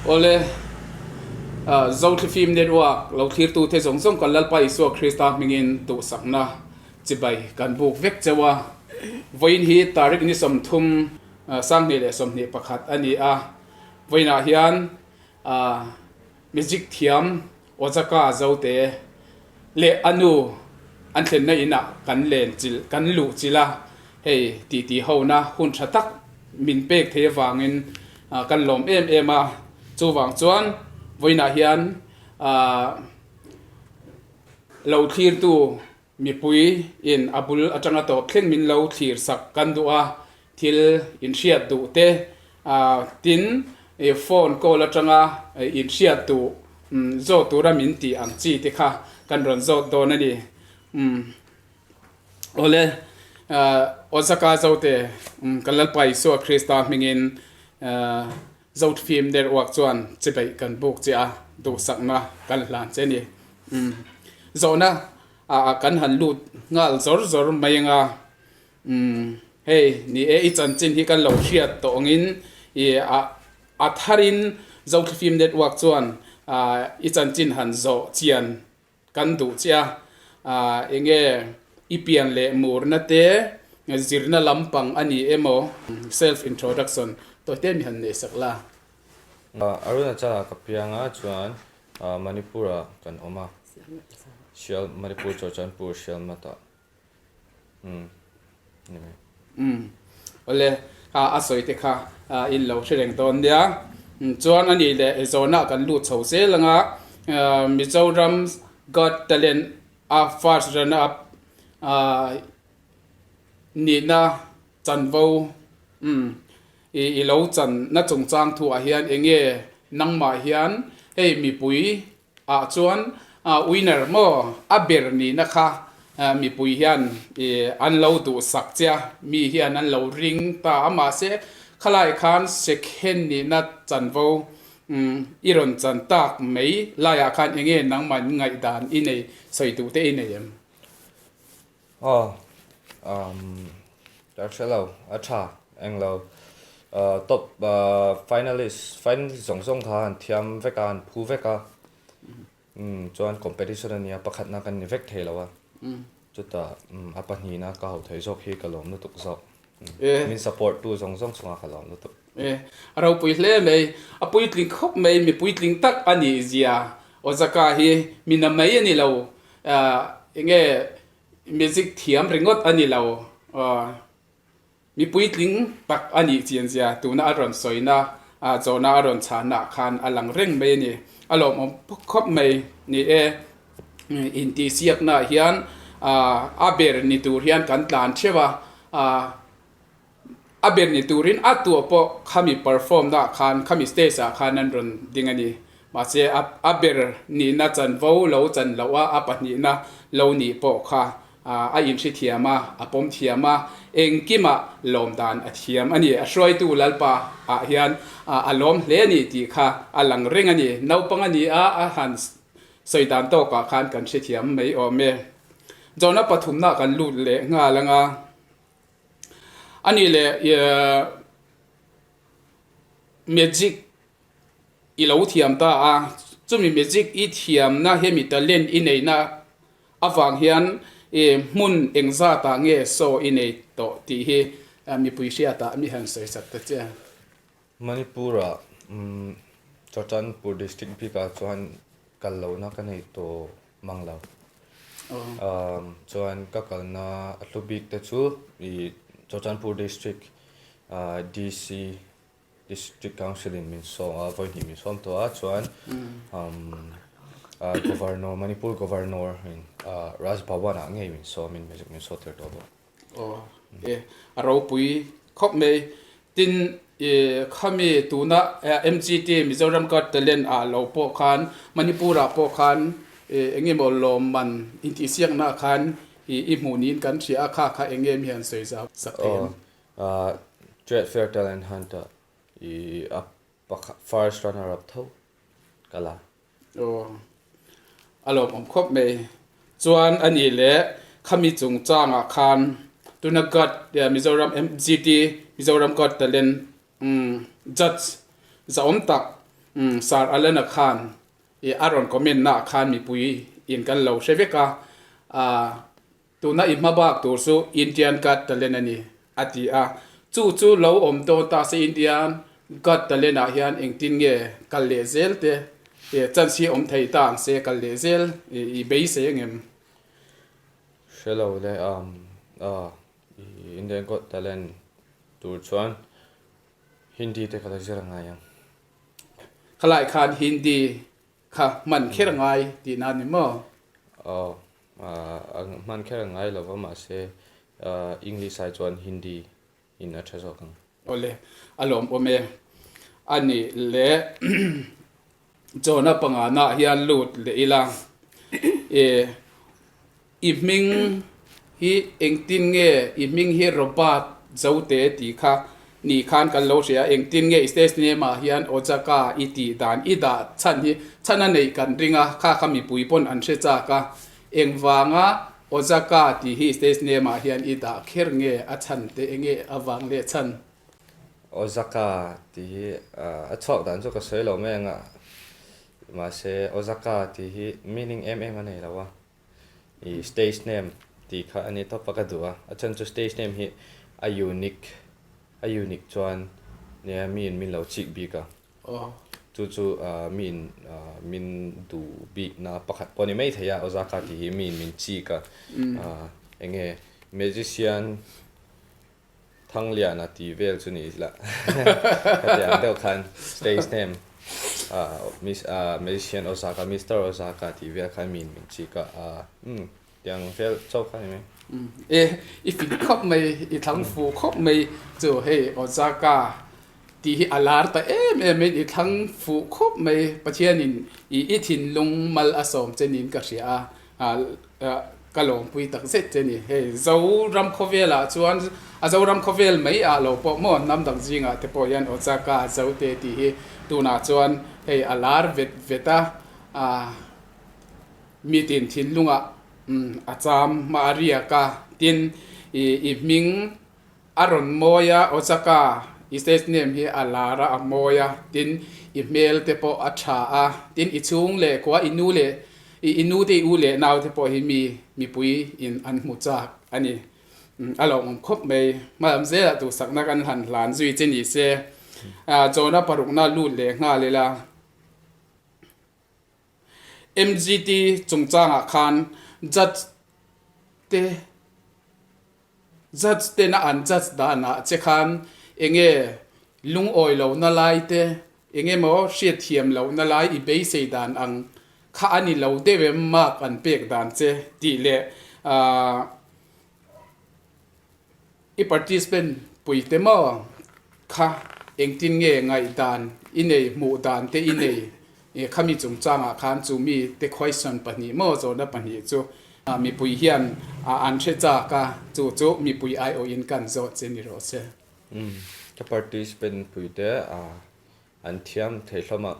Awle, Zothlifim Network lo thlirtute zawng zawng kan Lalpa Isua Krista hmingin duhsakna chibai kan buk vek cheu a. Vawiin hi tarik ni 30, 2021 a ni a. Vawiinah hian music thiam Ozaka Zote leh a nu an thlenna inah kan len chilh, kan luh chilh a, hei titi hona hun tha tak min pek thei avangin kan lawm em em a, chuvang chuan vawiinah hian lo thlirtu mipui in a bul atanga tawp thleng min lo thlir sak kan duh a, thil inhriat duh te tin phone call atanga inhriat duh zawt tura min tih ang chi te kha kan rawn zawt dawn a ni. Awle Osaka Zote kan Lalpa Isua Krista hmingin Zotfim Network chuan chibeih kan buk che a, duhsakna kan hlan che a ni. Zawhna kan han lut nghal zawr zawr mai anga Umm hei ni e i chanchin hi kan lo hriat tawh angin i a a tharin Zothlifim Network chuan i chanchin han zawh chian kan duh che a, enge i pian leh murna te zirna lampang a ni emaw self introduction tawh te mi han nei sak la. Arunachala ka pianga chuan Manipur-ah kan awm a, Sial Manipur Churachandpur Sialmata. Umm awle a sawi te kha in lo hre reng dawn nia. Chuan a nih leh zawhna kan lut chho zel anga Mizoram Got Talent a first runner up nihna chanvo umm i lo channa chungchang thuah hian enge nangmah hian hei mipui ah chuan winner maw a ber nihna kha mipui hian an lo duhsak che a, mi hian an lo ring ta a mahse khalai khan second nihna chanvo i rawn chan tak mai laiah khan eng nge nangmah ngaihdan i nei sawi duh te i nei em? Aw umm ka hre lo a tha englo top finalist finalist zawng zawng kha an thiam vek a an phu vek a umm chuan competition a nia pakhatna kan ni vek thei lo a chutah a pahnihna ka hauh theih zawk hi ka lawm lutuk zawk min support tu zawng zawng chungah ka lawm lutuk. E a ropui hle mai a puitling khawp mai mi puitling tak a nih zia Ozaka hi mi na mai a ni lo Enge music thiam ringawt a ni lo aw, mi puitling tak a nih chian zia tuna a rawn sawina zawhna a rawn chhahna ah khan a lang reng mai a ni. A lawmawm khawp mai ni e, intihsiakna ah hian a ber ni tur hian kan tlan theuh a, a ber ni turin a tuah pawh khami perform na ah khan khami stage ah khan an rawn ding a ni. Mahse a a ber nihna chanvo lo chan loh a a pahnihna lo nih pawh kha a inhri thiam a, a pawm thiam a, engkimah lawm dan a thiam a ni. A hruaitu Lalpa ah hian a lawm hle a ni tih kha a lang reng a ni. Naupang a ni a, a han sawi dan tawkah khan kan hrethiam mai awm e. Zawhna pathumna kan lut leh nghal ang a. A nih leh magic i lo thiam ta a, chumi magic i thiamna hemi talent i neihna avang hian hmun engzatah nge saw i nei tawh tih hi mipui hriatah mi han sawi sak ta che. Manipur-ah Churachandpur district bikah chuan kal lohna ka nei tawh mang lo. Chuan ka kalna a hlu bik te chu ih Churachandpur district DC district council in min sawm a vawi hnih min sawm tawh a chuan governor Manipur governor in Raj Bhavan ah ngei min sawm in music min sawt tir tawh bawk. Aw e a ropui khawp mai tin e khami tuna MGT Mizoram Got Talent ah lo pawh khan Manipur ah pawh khan e eng emaw lawmman intihsiakna khan i i hmuh niin kan hria a kha kha eng nge mi han sawi zau sak thei em? Aw Trade Fair Talent Hunt ah i a pakhat first runner up tho ka la. Aw, a lawmawm khawp mai. Chuan a nih leh khami chungchangah khan tuna Got Mizoram MGT Mizoram Got Talent judge zahawm tak Sir Alana khan i a rawn comment naah khan mipui in kan lo hre vek a, tuna i hma bak tur chu Indian Got Talent a ni a ti a, chu chu lo awm dawn ta se Indian Got Talent ah hian engtin nge kal leh zel te chance hi awm thei ta ang se kal leh zel i beisei angem? Hre lo le, Indian Got Talent tur chuan Hindi te ka la zir angai ang. Khalai khan Hindi kha hman kher angai tihna a ni maw? Aw, hman kher angai lo va mahse English ai chuan Hindi in a tha zawk ang. Awle, a lawmawm e. A nih leh Jona pangana ah hian lut leh ila e i hming hi engtin nge i hming hi Robert Zote tih kha nih khan kan lo hria engtin nge i stage name ah hian Ojaka i tih dan i dah chhan hi chhan a neih kan ring a kha kha mipui pawn an hre chak a engvanga Ojaka tih hi stage name ah hian i dah kher nge a chhan te enge avang leh chhan. Ozaka tih hi a chhuak dan chu ka sawi lo mai ang a, mahse Ozaka tih hi meaning em em a nei lo a, i stage name tih kha a ni tawp a ka duh a, a chhan chu stage name hi a unique a unique chuan nia miin min lo chik bik a, chu chu miin min duh bikna pakhat pawh a ni maithei a Ozaka tih hi miin min chik a, eng nge magician Thangliana tih vel chu ni ila khatiang deuh khan stage name magician Osaka Mister Osaka tih vel khan mi in min chik a umm tiang vel chauh kha ni mai. E i fit khawp mai i thlang fu khawp mai chu hei Osaka tih hi a lar ta em em in i thlang fuh khawp mai Pathianin i i thinlung mal a sawm che niin ka hria a Ka lawmpui tak zet che ni. Hei Zoram khawvelah chuan a Zoram khawvel mai ah lo pawh maw hnam dang zingah te pawh hian Osaka Zote tih hi tunah chuan hei a lar vet vet a, mitin thinlungah a cham hma a riak a, tin i hming A rawn mawi a, Osaka i stage name hi a lar a, a mawi a, tin i hmel te pawh a tha a, tin i chhung leh khua i nu leh i nu te i u leh nau te pawh hi mi mipui in an hmu chak a ni. A lawmawm khawp mai. Hmalam zelah duhsakna kan han hlan zui che ni se, chawna parukna lut leh nghal ila. MGT chungchangah khan judge te Judge tena an judge danah che khan enge lungawi lohna lai te, enge maw hriatthiam lohna lai i beisei dan ang kha a ni lo deuh em mark an pek dan che tih leh i participant pui te maw kha engtin nge ngaihdan i nei hmuh dan te i nei Khami chungchangah khan chu mite question pahnih maw zawhna pahnih chu mipui hian an hre chak a, chu chu mipui aiawhin kan zawh che ni rawh se. Umm, ka participant puite an thiam thei hlawm a,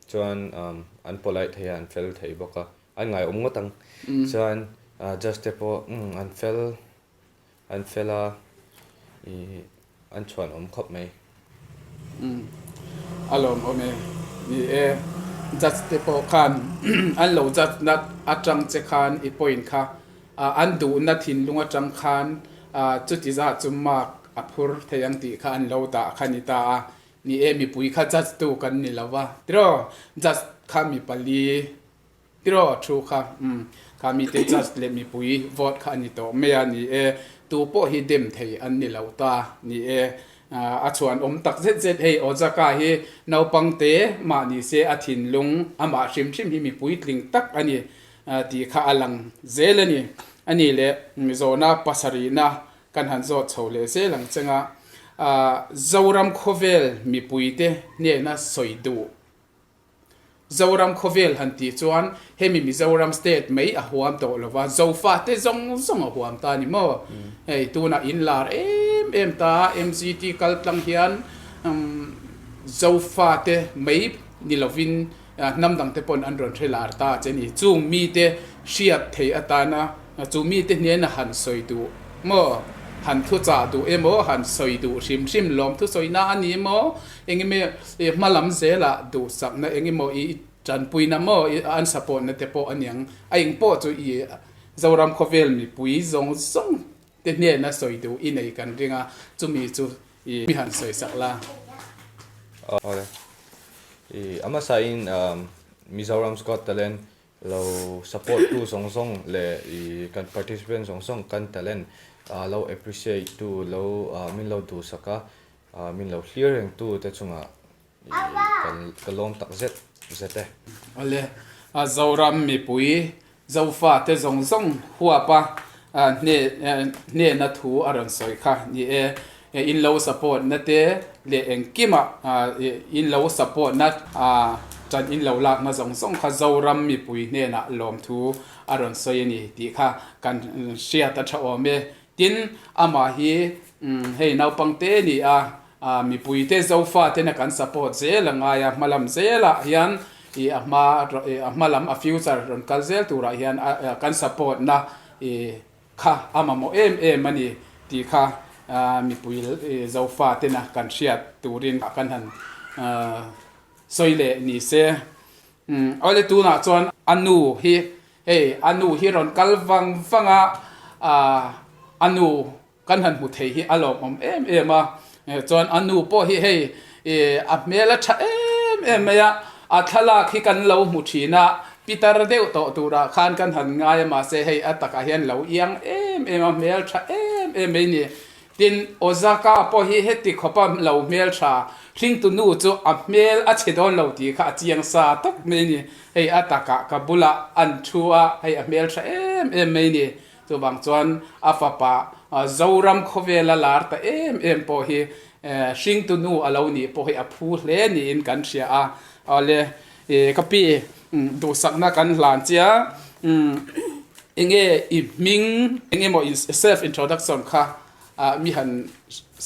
chuan an polite thei a, an fel thei bawk a, an ngaiawm ngawt ang. Chuan judge te pawh an fel An fel a, ih an chhuanawm khawp mai. Umm a lawmawm e. Ni e, judge te pawh khan an lo judge na atang che khan i point kha an duhna thinlung atang khan chuti zat chu mark a phur thei ang tih kha an lo dah kha ni ta a. Ni e, mipui kha judge tu kan ni lo va tiraw judge kha mi pali Tiraw thu kha umm kha mite judge leh mipui vote kha a ni tawh mai a ni e, tu pawh hi dem thei an ni lo ta ni e, a chhuan awm tak zet zet hei Ojaka hi naupang te mah ni se a thinlung amah hrim hrim hi mipui tling tak a ni tih kha a lang zel a ni. A ni leh zawhna pasarihna kan han zawt chho leh zel ang cheng a, Zoram khawvel mipuite hnena sawi duh Zoram khawvel han tih chuan hemi Mizoram state mai a huam tawh lo va, Zofa te zawng zawng a huam ta a ni maw? Hei tunah in lar em em ta a, MGT kal tlang hian Zofa te mai ni lovin hnam dang te pawn an rawn hre lar ta che ni. Chung mite hriat thei atana chu mite hnena han sawi duh maw? han thuchah duh emaw han sawi duh hrim hrim lawm thusawina a ni emaw eng emaw hma lam zelah duhsakna eng emaw i tanpuina maw i an support na te pawh a niang a eng pawh chu i Zoram khawvel mipui zawng zawng te hnena sawi duh i nei kan ring a chumi chu i han sawi sak la. Awle. I a hmasain Mizoram's Got Talent lo support tu zawng zawng leh i kan participant zawng zawng kan talent lo appreciate tu lo min lo duhsak a min lo hlir reng tu te chungah i ka lawm tak zet zet e. Awle. Zoram mipui Zofa te zawng zawng huap a hnehna thu a rawn sawi kha ni e. In lo support na te leh engkima in lo support na tan in lo lakna zawng zawng kha Zoram mipui hnenah lawmthu a rawn sawi a ni tih kha kan hriat a tha awm e. Tin, amah hi hei naupang te ni a, mipui te Zofa tena kan support zel a ngai a, hmalam zelah hian i a hma a hmalam a future rawn kal zel turah hian kan support na i kha a mamawh em em a ni tih kha mipui Zofa tena kan hriat turin kan han sawi leh ni se. Awle tunah chuan a nu hi hei a nu hi rawn kal vang vang a, a nu Kan han hmu thei hi a lawmawm em em a, chuan a nu pawh hi hei a hmel a tha em em mai a, a thlalak hi kan lo hmu thin a, pitar deuh tawh turah khan kan han ngai a, mahse hei a takah hian lo iang em em a, hmel tha em em mai ni. Tin, Ozaka pawh hi heti khawpa lo hmel tha, hringtu nu chu a hmel a chhe dawn lo tih kha a chiang sa tawp mai ni. Hei a takah ka bulah an thu a, hei a hmel tha em em mai ni. Chuvang chuan a fapa Zoram khawvela lar ta em em pawh hi hringtu nu a lo nih pawh hi a phu hle niin kan hria a. Awle ka pi duhsakna kan hlan chia enge i hming eng emaw self introduction kha mi han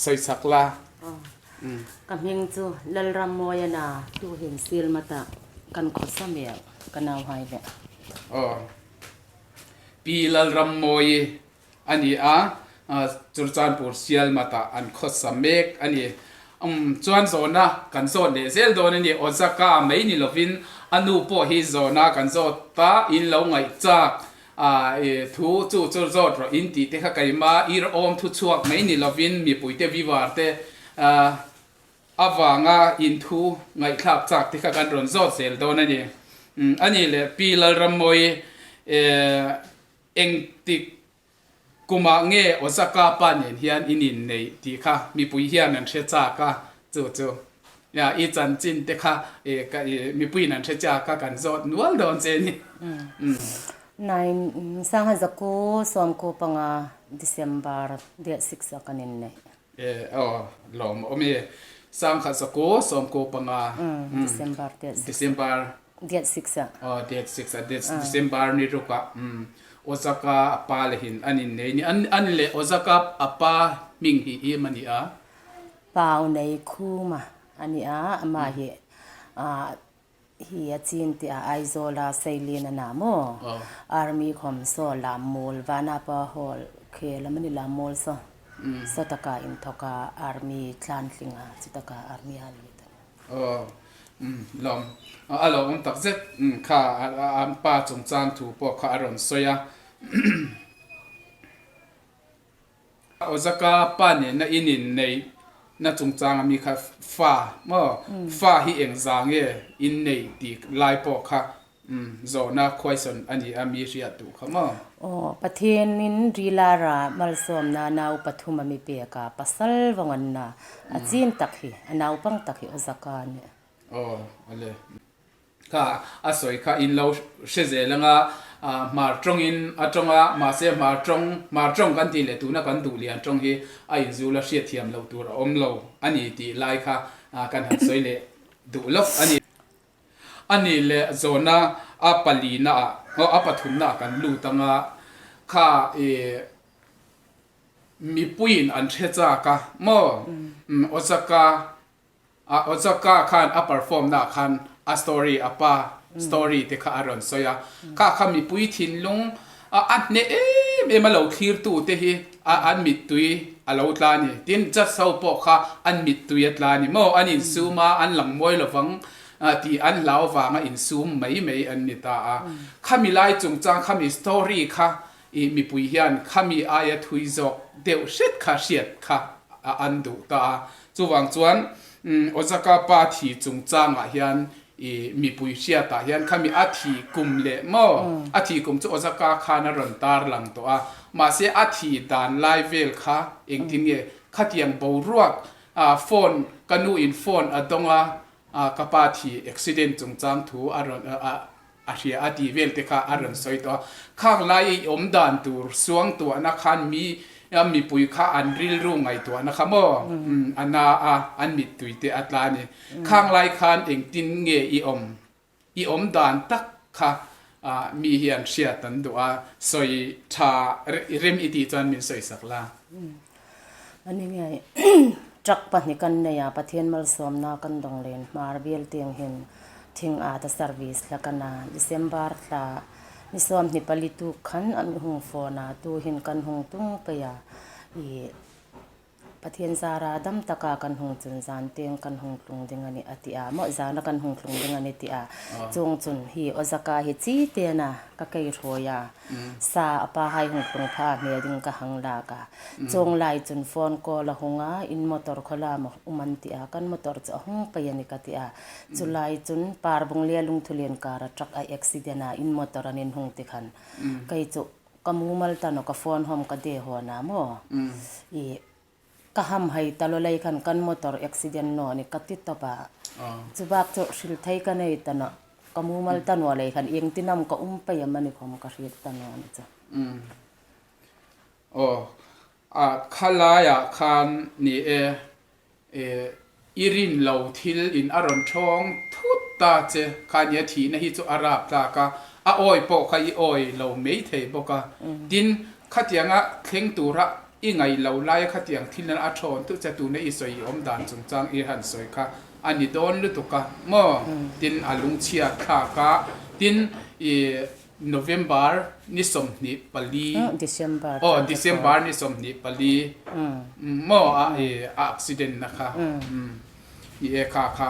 sawi chak la. Ka hming chu Lalrammawiana Tuhin Silmata kan khawsa mel ka nau hai leh. Aw. Pi Lalrammawi a ni a, Churchanpur Sialmatah an khawsa mek a ni. Umm, chuan zawhna kan zawt leh zel dawn a ni. Ozaka mai ni lovin a nu pawh hi zawhna kan zawt ta, in lo ngaihchak a, thu chu chu zawt rawh in tih te kha keima ir awm thu chhuak mai ni lovin mipuite viewer te avanga inthu ngaihthlak chak te kha kan rawn zawt zel dawn a ni. A nih leh Pi Lalrammawi engtik kumah nge Osaka pa nen hian in inneih tih kha mipui hian an hre chak a, chu chu i chanchin te kha mipuiin an hre chak a kan zawt nual dawn che a ni. Nai Sangha Zaku Sawmku panga December date 6 a kan inneih. E aw lawm awm e. Sangkhat zaku sawmku panga. December date six. December. Date 6 a. Aw date 6 a date December ni ruk a. Ozaka a pa le hin an in nei ni an an le Ozaka a pa hming hi im a ni a. Pau nei khuma a ni a amah hi Hi a chin tiah Aizawl ah Sailin a na maw? Army khawm saw Lammual Vanapa Hall khi lam a ni Lammual saw saw taka in thawk a Army tlan tling a chu taka Army a lut a ni. Aw lawm a lo awm tak zet kha an pa chungchang thu pawh kha a rawn sawi a. Ozaka pa nena in inneih na chungchang ami kha fa maw fa hi eng za nge inneih tih lai pawh kha zawhna khuaisawn a ni a mi hriat duh kha maw. Aw Pathianin Rilara malsawmna nau pathum ami pek a pasal vawng an na a chin tak hi a naupang tak hi Ozaka a ni. Aw ale. Kha a sawi kha in lo hre zel anga hmar tawngin a tawng a, mahse hmar tawng hmar tawng kan tih leh tuna kan duh lian tawng hi a inzul a hriatthiam loh tur a awm lo a ni tih lai kha kan han sawi leh duh lawk a ni. A nih leh zawhna a palina ah aw a pathumna ah kan lut anga kha i mipuiin an hre chak a maw Osaka A Ozaka khan a perform na khan a story a pa story te kha a rawn sawi a, kha kha mipui thinlung a hneh em em em a lo thlirtu te hi a an mittui a lo tla a ni. Tin, judge ho pawh kha an mittui a tla a ni maw? An insum a, an lang mawi lovang tih an hlau vanga insum mai mai an ni ta a. Khami lai chungchang khami story kha i mipui hian khami aia thui zawk deuh hret kha hriat kha an duh ta a. Chuvang chuan Ozaka pa thi chungchangah hian i mipui hriatah hian khami a thi kum leh maw? A thi kum chu Ozaka khan a rawn tar lang tawh a, mahse a thi dan lai vel kha engtin nge khatiang boruak phone ka nu in phone a dawng a, ka pa thi accident chungchang thu a rawn a hria a tih vel te kha a rawn sawi tawh a. Khang lai i awm dan tur suangtuahna khan mi mipui kha an rilru ngaihtuahna kha maw a na a, an mittui te a tla a ni. Khang lai khan engtin nge i awm? I awm dan tak kha mi hian hriat an duh a, sawi tha rem i tih chuan min sawi sak la. Ani ngei truck pahnih kan nei a, Pathian malsawmna kan dawng len hmar bial tiang hian thing at a service hla kan a, December thla ni sawmhnih pali tuk khan an hung phone a, tu hin kan hung tung pei a, ih Pathian zara dam taka kan hung chun zan teng kan hung tlung ding a ni a ti a, maw zana kan hung tlung ding a ni ti a, chung chun hi Ozaka hi chi ten a ka kei hrawi a. Sa a pa hai hung tlung pha hme ding ka hang lak a. Chung lai chun phone call a hung a, in motor khaw lam a um an ti a, kan motor chu a hung pei a ni ka ti a. Chu lai chun Parbung le Lungthulian kar a truck a accident a, in motor an in hung ti khan kei chu ka mumal ta naw ka phone hawm ka de hawn a maw i Ka hamhai ta lo lei khan kan motor accident naw ni ka ti tawp a, chu bak chu hril thei ka nei ta naw, ka mumal ta naw lei khan eng tinam ka um pei am ani khawm ka hriat ta naw ni chu. Aw, a khalaiah khan ni e, I rin lo thil in a rawn thawng thut ta che kha nia thihna hi chu a rap tlak a, a awi pawh kha i awi lo mai thei bawk a. Tin, khatianga thleng tura i ngaih lo laia khatiang thil nan a thawn thut che tuna i sawi i awm dan chungchang i han sawi kha a ni dawn lutuk a maw? Tin, a lungchhia thlak a, tin i November ni 24 December aw December ni 24 maw a i a accident na kha ni e kha kha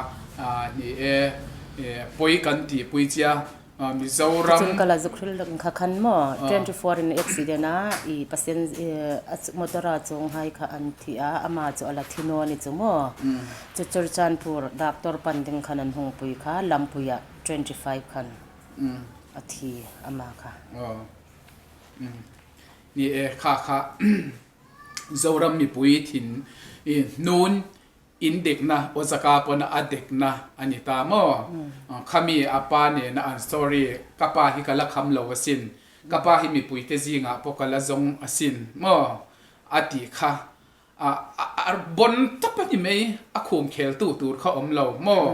ni e poi kan ti pui chia Mizoram Chun kala zuk hril lak kha khan maw 24 in accident a i pasen motor a chung hai kha an thi a ama chu ala thi nawn ni chu maw chu Churchandpur doctor pan ding khan an hung pui kha lampuia 25 khan A thi amah kha. Ni e, kha kha Zoram mipui thin i hnun in dekna Ozaka pawn a dekna a ni ta maw? Khami a pa nena an story ka pa hi ka la kham lo asin, ka pa hi mipui te zingah pawh ka la zawng asin maw a tih kha A bon tawp a ni mai, a khum kheltu tur kha awm lo maw?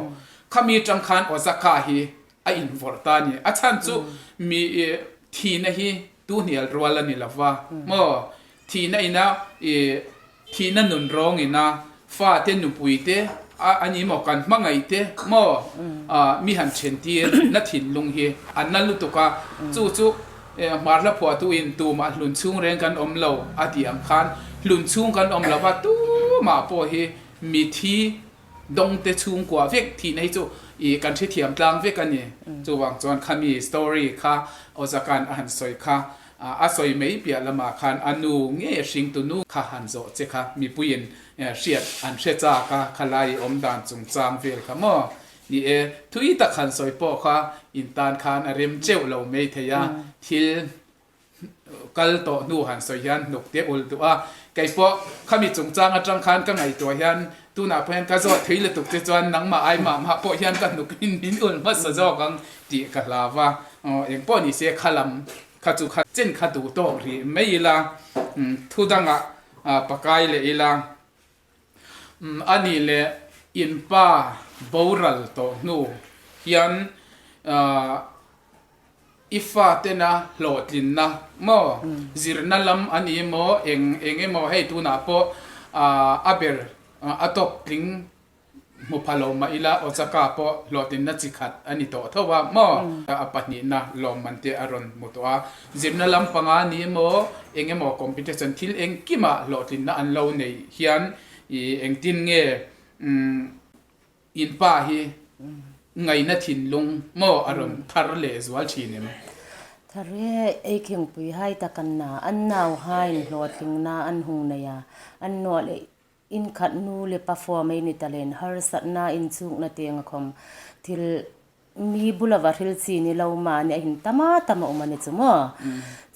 Khami tang khan Ozaka hi a invawrh ta a ni. A chhan chu mi thihna hi tu hnial rual a ni lo va maw? Thihna ina i thihna nun rawng ina fate nupui te a ni maw kan hmangaih te maw mi han then tir na thinlung hi a na lutuk a, chu chu Hmar hla phuahtu in tumah hlun chhung reng kan awm lo a tih ang khan hlun chhung kan awm lo va, tumah pawh hi mithi dawngte chhungkua vek thihna hi chu ih kan hrethiam tlang vek a ni. Chuvang chuan khami story kha Ozaka'n a han sawi kha a sawi mai piah lamah khan a nu nge hringtu nu kha han zawh che kha mipuiin hriat an hre chak a, khalai awm dan chungchang vel kha maw Ni e, thui tak han sawi pawh kha in tan khan a rem teuh lo mai thei a, thil kal tawh hnu han sawi hian hnuk te ul duh a, kei pawh khami chungchang atang khan ka ngaihtuah hian tunah pawh hian ka zawt thui lutuk che chuan nangmah ai mah mah pawh hian ka hnuk in min ul hmasa zawk ang tih ka hlau a, eng pawh ni se kha lam kha chu kha chen kha duh tawk rih mai ila, thu dangah pakai leh ila. A nih leh in pa boral tawh hnu hian i fatena hlawhtlinna maw zirna lam a ni maw eng eng emaw hei tunah pawh a ber a tawp tling. Hmu pha lo mah ila Osaka pawh hlawhtlinna chi khat a ni tawh tho a maw? A pahnihna lawmman te a rawn hmu tawh a, zirna lam panga ni emaw eng emaw competition thil engkimah hlawhtlinna an lo neih hian i engtin nge in pa hi ngaihna thinlung maw a rawn thar leh zual thin em? Thar e, ei khingpui hai tak an na, an nau hain hlawhtlingna an hung nei a, an nuah leh Inkhat nu le pa fua mai ni ta len harsatna inchukna teng a khawm. Thil mi bula va hril chi ni lo mahni a hin tama tama awm a ni chu maw?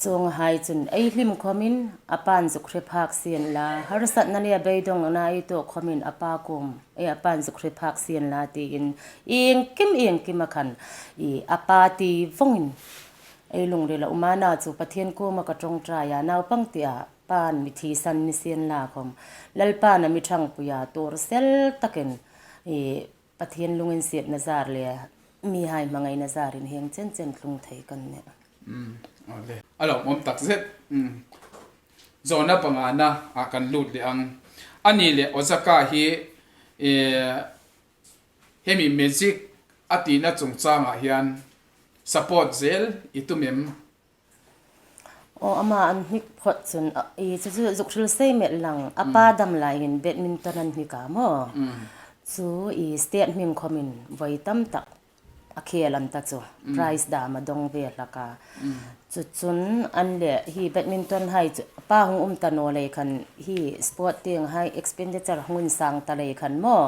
Chung a hai chun ei hlim khawmin a pan zuk hre phak sian la, harsatna leh a beidawng na ei tawh khawmin a pa kum e a pan zuk hre phak sian la tiin engkim engkim a khan i a pa ti vawngin ei lungril a awm a, na chu Pathian kuma ka tawngtai a naupang tih ah Pa'n mi thisan ni sin lakhawm, Lalpa'n a mi thangpuia tur sel takin i Pathian lungin siatna zar leh mi hai hmangaihna zarin heng chen chen thlung thei kan ni. Umm awle. A lawmawm tak zet. Umm Zawhna pangana ah kan lut leh ang. Ani leh Osaka hi i hemi magic a tihna chungchangah hian support zel i tum em? Aw ama an hnik phawt chun i chu chu zuk hril sei melh lang a pa dam laiin badminton an hnik a maw chu i state hming khawmin vawi tam tak a khel an ta chu prize dam a dawng ve hlak a chu chun an leh hi badminton hai chu a pa hung um ta naw lei khan hi sport teng hai expenditure hung in sang ta lei khan maw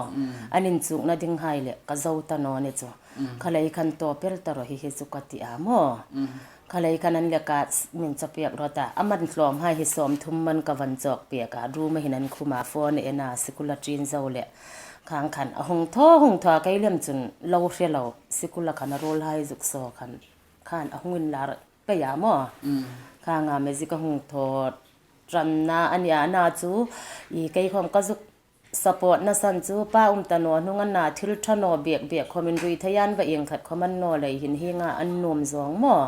an inchukna ding hai leh ka zo ta naw ni chu. Khalei khan tawp ber ta rawh hi hi chu ka ti a maw? Khalei khan an leka min chaw pek rawt a, a man hlawm hai hi 30 man ka van chawk pek a, room a hin an khum a, phone a en a, sikul a ṭin zo leh khang khan a hung thaw hung thaw a, kei lem chun lo hre lo, sikul a khan a rul hai zuk saw khan khan a hung in lar peih a maw? Khang a magic a hung thaw ṭanna a nia, na chu i kei khawm ka zuk Support na san chu pa um ta naw hnung an na thil tha naw biak biak khawm in rui thei an va eng khat khawm an naw lei hin hi nga an nuam zawng maw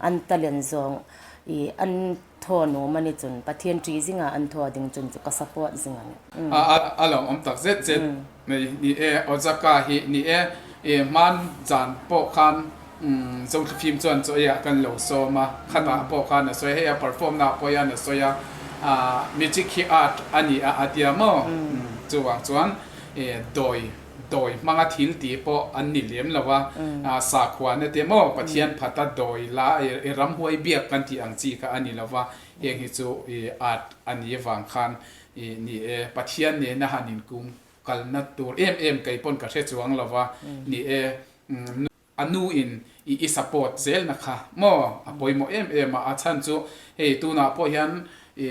an talent zawng i an thaw nuam ani chun Pathian ṭi zing ah an thaw ding chun chu ka support zing ani. A lo awm tak zet zet mai ni e Ozaka hi ni e i hman zan pawh khan Zothlifim chuan chaw eiah kan lo sawm a, khatah pawh khan a sawi a, hei a perform na ah pawh hian a sawi a, magic hi art a ni a a tia maw? Chuvang chuan dawi dawi hmanga thil tih pawh an ni lem lo a, sakhuana te maw Pathian phata dawi la i ramhuai biak kan tih ang chi kha a ni lo va, heng hi chu art a ni vang khan ni e, Pathian nena han inkum kalna tur em em kei pawn ka hre chuang lo va, ni e. A nu in i i support zel na kha maw a pawimawh em em a, a chhan chu hei tunah pawh hian i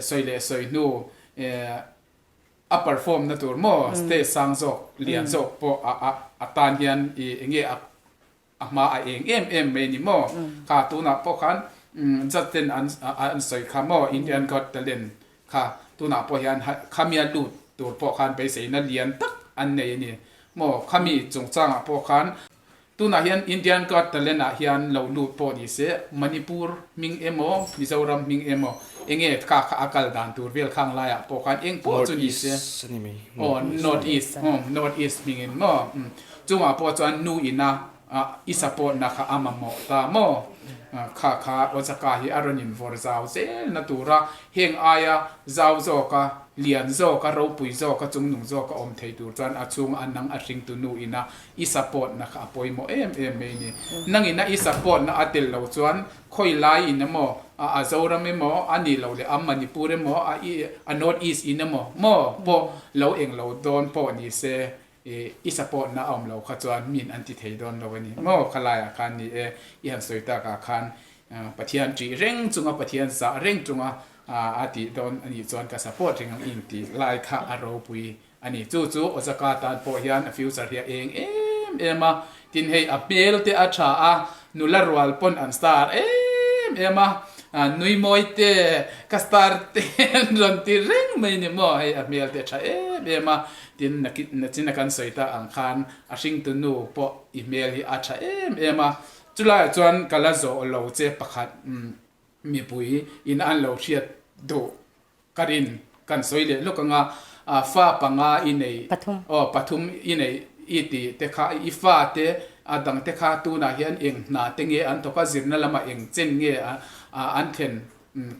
sawi leh sawi hnu i a perform na tur maw stage sang zawk lian zawk pawh a a a tan hian i enge a a hma a eng em em mai ni maw kha tunah pawh khan judge ten an an sawi kha maw Indian Got Talent kha tunah pawh hian khamia lut tur pawh khan beiseina lian tak an nei a ni Maw khami chungchangah pawh khan tunah hian Indian Got Talent ah hian lo lut pawh ni se Manipur hming emaw Mizoram hming emaw enge kha kha a kal dan tur vel khang laiah pawh khan eng pawh chu ni se aw North East North East hmingin maw chungah pawh chuan nu ina i support na kha a mamawh ta maw kha kha Osaka hi a rawn invawr zau zel na tura heng aia zau zawka lian zawka ropui zawka chungnung zawka awm thei tur chuan a chhung a nang a hringtu nu ina i support na kha a pawimawh em em mai ni. Nang ina i support na a tel lo chuan khawi lai in emaw a Zoram emaw a nih loh leh a Manipur emaw a a North East in emaw maw pawh lo eng lo dawn pawh ni se I support na a awm lo kha chuan min an ti thei dawn lo a ni maw? Khalaiah khan ni e, i han sawi takah khan Pathian ṭih reng chunga Pathian zah reng chunga a tih dawn a nih chuan ka support reng ang in tih lai kha a ropui a ni. Chu chu Osaka tan pawh hian a future hi a eng em em a, tin hei a hmel te a tha a, nula rual pawn an star em em a, nui mawi te ka star te an rawn ti reng mai ni maw? Hei a hmel te a tha em em a, Tin, nachina kan sawi ta ang khan a hringtu nu pawh i hmel hi a tha em em a, chulaiah chuan ka la zawh lo che pakhat mipui in an lo hriat duh ka rin kan sawi leh lawk ang a. fa panga i nei, Pathum. aw pathum i nei i tih te kha, i fa te a dang te kha tunah hian eng hna te nge an thawk a, zirna lamah eng chen nge an thlen,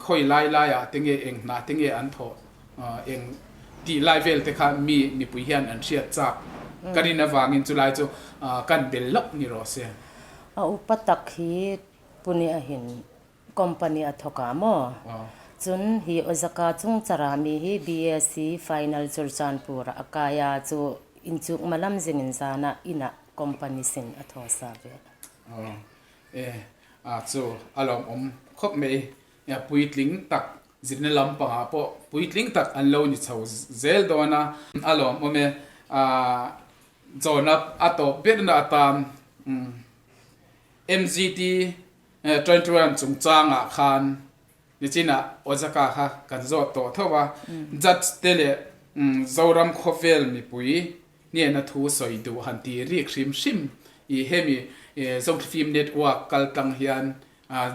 khawi lai laiah te nge eng hna te nge an thawh, eng tih lai vel te kha mi mipui hian an hriat chak ka rin avangin chulai chu kan bel lawk ni rawh se. A upa tak hi Pune a hin Company a thawk a maw? Cun hi Ozaka chung carami hi BSc final Churchandpur ah a kai a, cu innchuk malam zing in zan ah inn ah company sin a thaw sa ve. E, a cu a lawmawm khawp mai. Puitling tak zirna lampangah pawh puitling tak an lo ni chho zel dawn a. A lawmawm e. Zawhna a tawp berna atan MGT 21 chungchangah khan nichinah Ozaka kha kan zawt tawh tho a, judge te leh Zoram khawvel mipui hnena thu sawi duh han ti rik hrim hrim i hemi Zofim Network kal tlang hian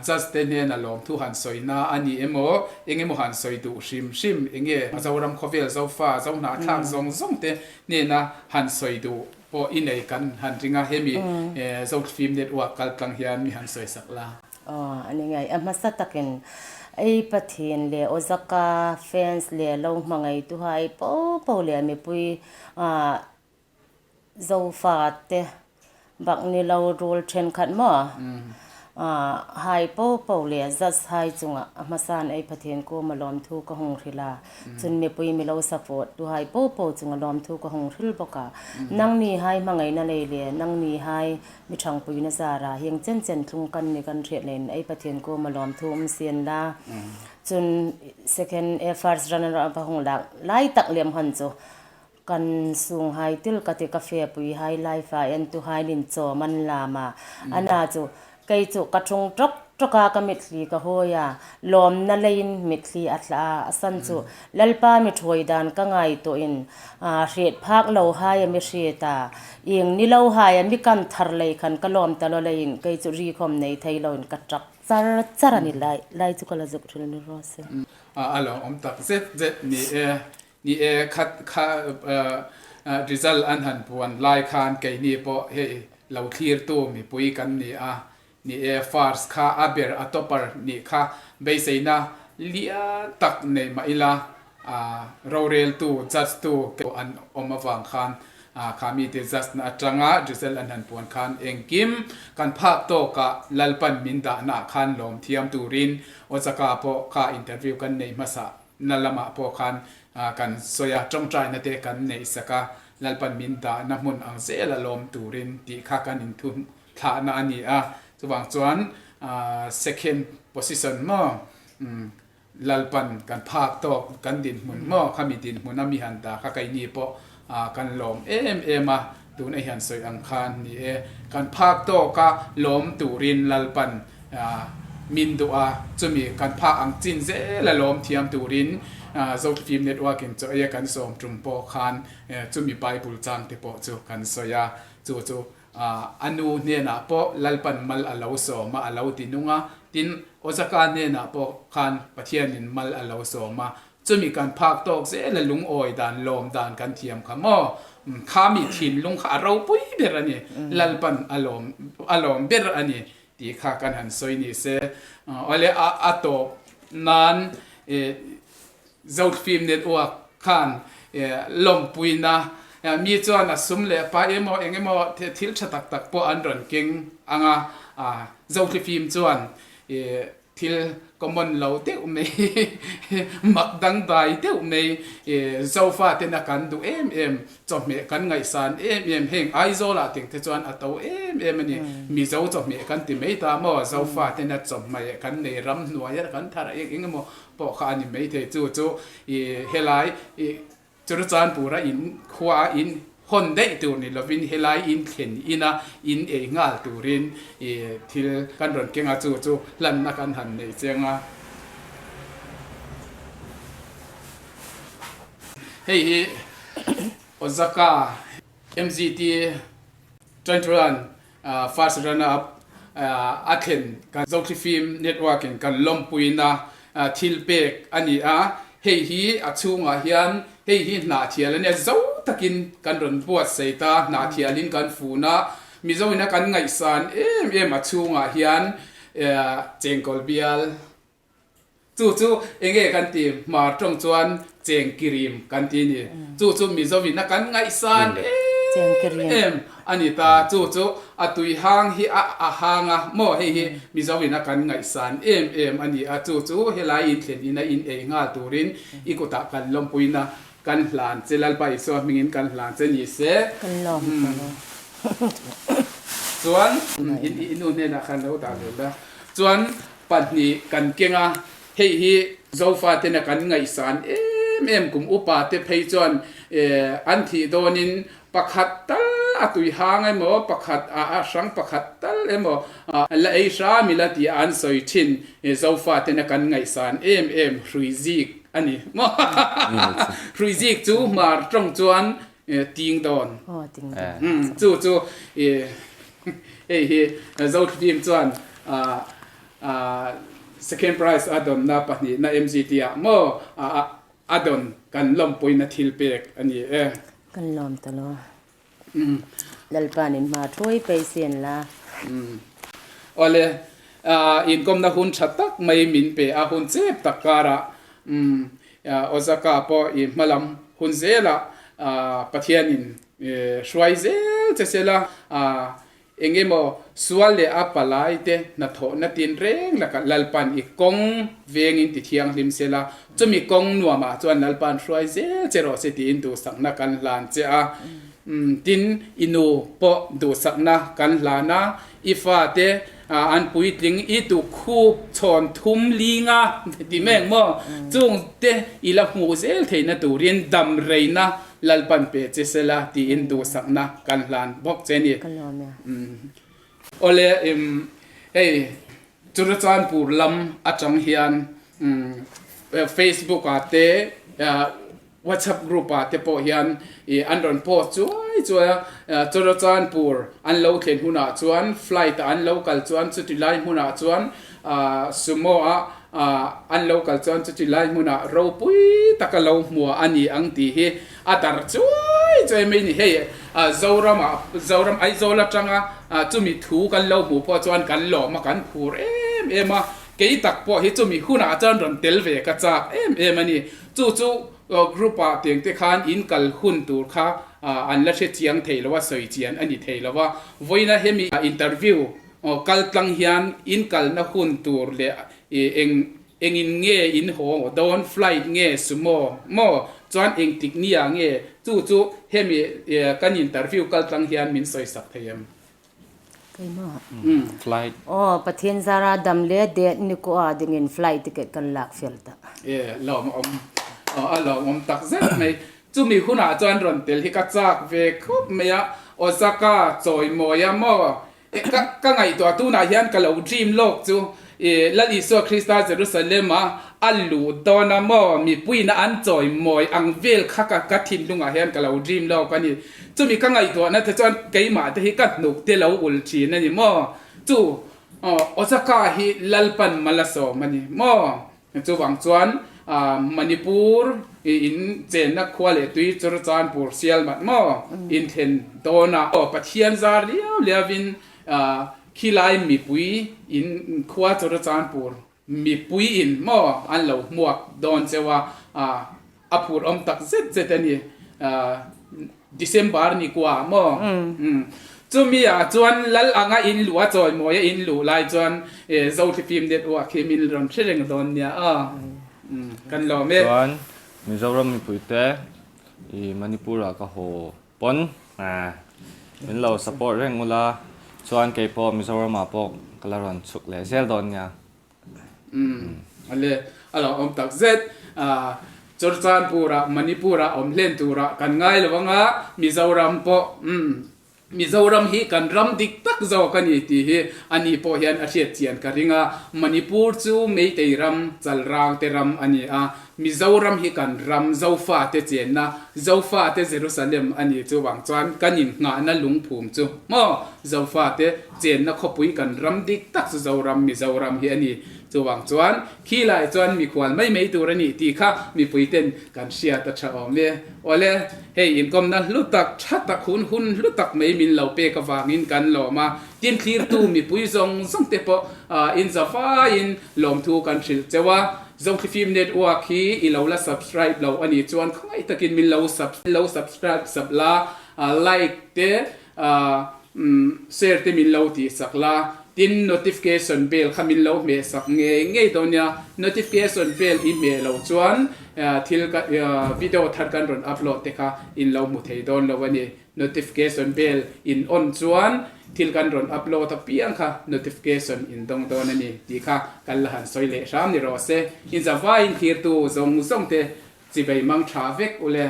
judge te hnena lawmthu han sawi na a ni emaw eng emaw han sawi duh hrim hrim enge Zoram khawvel Zofa Zohnahthlak zawng zawng te hnena han sawi duh Pawh i nei kan han ring a, hemi Zofim Network kal tlang hian mi han sawi sak la. Aw, a ni ngei. A hmasa takin ei Pathian leh Ozaka fans leh lo hmangaih tu hai po po leh mipui Zofa te bak ni lo rul thenkhat maw? Hai po po leh zas hai chungah a hmasan ei Pathian ku malawm thu ka hung hrilh a. Cun mipui milo safawt tu hai popo cung a lawmthu ka hung hril bawk a. Nang ni hai hmangaihna lei le nang ni hai mi thangpui na zar ah hing chen chen thlung kan ni kan hriat len ei Pathian kum a lawmthu um sin la. Cun second e first runner up a hung lak lai tak lem hon cu kan sung hai til ka ti ka fe pui hai lai fa en tu hai nin chaw man lam a ana cu Kei cu ka ṭhung ṭokṭok ah ka mitthli ka hawi a, lawmnak lei in mitthli a tla a, a san cu Lalpa mi ṭhawi dan ka ngai tuah in hret phak lo hai a mi hret a, ing ni lo hai a mi kam thar lei khan ka lawm ta lo lei in kei cu ri khom nei thei lo in ka ṭap char char a ni lai lai cu ka la zuk hril ni rua si. A lawmawm tak zet zet ni e. Ni e khat kha result an han puan lai khan keini pawh hei lo thlirtu mipui kan ni a, ni e first kha a ber a topper nih kha beiseina lian tak nei mah ila roreltu judge tu an awm avang khan kha mite judge na atanga result an han puan khan engkim kan phak tawkah Lalpan min dahna ah khan lawm thiam turin Ozaka pawh kha interview kan nei hmasa Na lamah pawh khan kan sawi a, tawngtaina te kan neih sak a, Lalpan min dahna hmun ang zel a lawm turin tih kha kan inthun thlahna a ni a. Chuvang chuan second position maw Lalpan kan phak tawk kan dinhmun maw khami dinhmun a mi han dah kha keini pawh kan lawm em em a, tuna hian sawi ang khan ni e, kan phak tawk a lawm turin Lalpan min duh a, chumi kan phak ang chin zel a lawm thiam turin Zofim Network in chaw ei a kan sawm tum pawh khan chumi Bible chang te pawh chu kan sawi a, chu chu a nu hnenah pawh Lalpan mal a lo sawm a, a lo ti nung a, tin Ozaka hnenah pawh khan Pathianin mal a lo sawm a, Chumi kan phak tawk zel a lungawi dan lawm dan kan thiam kha maw? Kha mi thinlung kha a ropui ber a ni, Lalpan a lawm a lawm ber a ni tih kha kan han sawi ni se. Awle a a tawp nan Zofim Network khan lawmpuina mi chuan a sum leh pa emaw eng emaw thil tha tak tak pawh an rawn keng ang a, Zofim chuan Thil common lo deuh mai mak dangdai deuh mai Zofa tena kan duh em em, chawhmeh kan ngaihsan em em, heng Aizawlah teng te chuan a to em em a ni. Mizo chawhmeh kan ti mai ta maw, Zofa tena chawhmeh kan nei ramhnuaia kan thar eng eng emaw pawh kha a ni maithei. Chu chu helai Churachandpur-a in khua in hawn daih tur ni lovin helai in thlen ina in ei nghal turin thil kan rawn keng a, chu chu hlanna kan han nei chiang a. Hei hi Ozaka MGT 21 First runner up a thlen kan Zothlifim Network in kan lawmpuina thil pek a ni a, hei hi a chhungah hian. Hei hi hnahthial a nia, zo takin kan rawn buatsaih ta, hnahthialin kan fun a, Mizo ina kan ngaihsan em em a chhungah hian chengkawl bial chu chu enge kan ti hmar tawng chuan chengkirim kan ti a ni. Chu chu Mizo ina kan ngaihsan em em a ni ta, chu chu a tui hang hi a a hang a maw hei hi Mizo ina kan ngaihsan em em a ni a, chu chu helai inthlen ina in ei nghal turin I kutah kan lawmpuina kan hlan che, Lalpa Isua hmingin kan hlan che ni se. Kan lawm ta lo. Chuan i nu hnenah khan lo dah ve la. Chuan pahnih kan keng a, hei hi Zofa tena kan ngaihsan em em kum upa te phei chuan an thih dawnin Pakhat tal a tui hang emaw, pakhat a a hrang pakhat tal emaw la ei hram ila tih an sawi thin. Zofa tena kan ngaihsan em em Hruizik a ni maw? Hruizik chu hmar tawng chuan ting dawn. Chu chu hei hi Zothlifim chuan second prize a dawnna pahnihna MGT ah maw A dawn kan lawmpuina thil pek a ni e. Kan lawm ta lo. Lalpa'n in hma thawi pei sin la. Awle, inkawmna hun tha tak mai min pe a, hun chep tak karah Osaka pawh i hmalam hun zelah Pathianin hruai zel che sela, Eng emaw sual leh a palai te hnathawhna tin reng lakah Lalpan i kawng vengin ti thianghlim se la, chumi kawng nuamah chuan Lalpan hruai zel che rawh se tiin duhsakna kan hlan che a. Tin, i nu pawh duhsakna kan hlan a, i fate an puitling i tukhup chhawn thum linga ti mek maw? Chung te i la hmuh zel theihna turin dam reina Lalpan pe che sela tiin duhsakna kan hlan bawk che ni. Ka lawm e. Awle hei Churachandpur lam atang hian Facebook ah te WhatsApp group ah te pawh hian an rawn post chuai chuai a, Churachandpur an lo thlen hunah chuan flight ah an lo kal chuan chuti lai hmunah chuan Sumo ah An lo kal chuan chuti lai hmunah ropui taka lo hmua a ni ang tih hi a dar chuai chuai mai ni. Hei Zoramah, Zoram Aizawl atanga chumi thu kan lo hmuh pawh chuan kan lawm a, kan phur em em a. Kei tak pawh hi chumi hunah chuan rawn tel ve ka chak em em a ni. Chu chu group ah tiang te khan in kal hun tur kha an la hre chiang thei lo a, sawi chian a ni thei lo a. Vawiina hemi interview Aw kal tlang hian in kalna hun tur leh eng engin nge in haw dawn flight nge sumo maw chuan engtik nia nge chu chu hemi kan interview kal tlang hian min sawi sak thei em? Keimah. Flight. Aw Pathian zara dam leh det ni ko a dingin flight ticket kan lak fel ta. E lawmawm aw a lawmawm tak zet mai Chumi hunah chuan rawn tel hi ka chak ve khawp mai a, Osaka chawimawi a maw? Ka ka ngaihtuah tunah hian ka lo dream lawk chu i Lal Isua Krista Jerusalem a a luh dawn a maw? Mipuiin an chawimawi ang vel kha ka ka thinlungah hian ka lo dream lawk a ni. Chumi ka ngaihtuahna te chuan keimah te hi ka hnuk te lo ul thin a ni maw? Chu Osaka hi Lalpan mal a sawm a ni maw? Chuvang chuan Manipur in chenna khua leh tui Churachandpur sial mat maw in thlen dawn a, Pathian zar liau liau in khilai mipui in khua Churachandpur mipui in maw an lo hmuak dawn cheu a, a phur awm tak zet zet a ni. December ni kua maw? Chumi ah chuan lal anga in luh a chawimawi a in luh lai chuan Zothlifim network hi min rawn hre reng dawn nia aw. Kan lawm e. Chuan Mizoram mipuite i Manipur ah ka haw pawn min lo support reng ula chuan keipawh Mizoram ah pawh ka la rawn chhuk leh zel dawn nia. Ale a lo awm tak zet. Churchandpur-ah Manipur-ah awm hlen turah kan ngai lo anga Mizoram pawh Mizoram hi kan ram dik tak zawk a ni tih hi a ni pawh hian a hriat chian ka ring a. Manipur chu Meitei ram, Chalrang te ram a ni a. Mizoram hi kan ram Zofate chenna, Zofate Jerusalem a ni. Chuvang chuan kan innghahna lungphum chu maw Zofate chenna khawpui kan ram dik tak chu Zoram, Mizoram hi a ni. Chuvang chuan khi lai chuan mikhual mai mai tur a nih tih kha mipui ten kan hriat a tha awm e. Awle, hei inkawmna hlu tak, tha tak, hun hun hlu tak mai min lo pek avangin kan lawm a. Tin thlirtu mipui zawng zawng te pawh inza vaiin lawmthu kan hrilh cheu a. Zothlifim Network hi i lo la subscribe lo a nih chuan khawngaih takin min lo lo subscribe sak la, like te share te min lo tih sak la, tin notification bell kha min lo hmeh sak ngei ngei dawn nia, notification bell i hmeh loh chuan thil ka video thar kan rawn upload te kha in lo hmu thei dawn lo a ni. Notification bell in on chuan thil kan rawn upload apiang kha notification in dawng dawn a ni tih kha kan la han sawi leh hram ni rawh se. Inzavaiin thirtu zawng zawng te chibei mang tha vek ule.